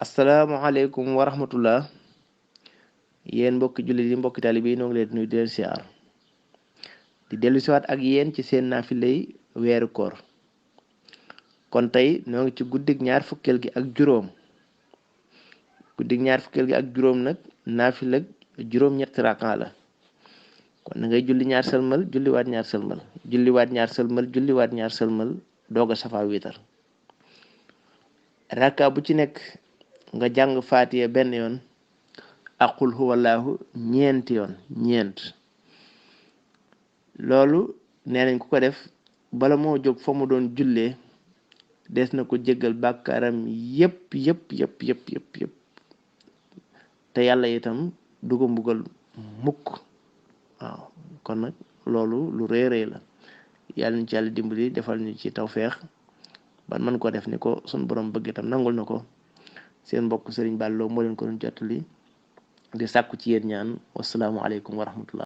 asalaamaaleykum wa rahmatullah yéen mbokki jullit yi mbokki taalibe yi noo ngi leen di nuyu di leen siyaar di dellu siwaat ak yéen ci seen naafilay weeru koor kon tey noo ngi ci guddig ñaar fukkeel gi ak juróom nag naafilag juróom-ñetti rakaa la kon na ngay julli ñaar sëlmal julliwaat ñaar sëlmal julliwaat ñaar sëlmal julliwaat ñaar sëlmal doog a safaa wiitar raka bu ci nekk nga jàng faatiya benn yoon ak qul huwallaahu ñeenti yoon loolu nee nañ ku ko def bala moo jóg fa mu doon jullee des na ko jéggal bàkkaaram yépp te yàlla itam du ko mbugal mukk waaw kon nag loolu lu rëy la yàlla ñu ci yàlla dimbali defal ñu ci tawfeex ban man ko def ni ko sun borom bëgg itam nangul na ko seen mbokk Sëriñ Balloo moo leen ko doon jottali di sàkku ci yéen ñaan wasalaamu aleykum wa rahmatullah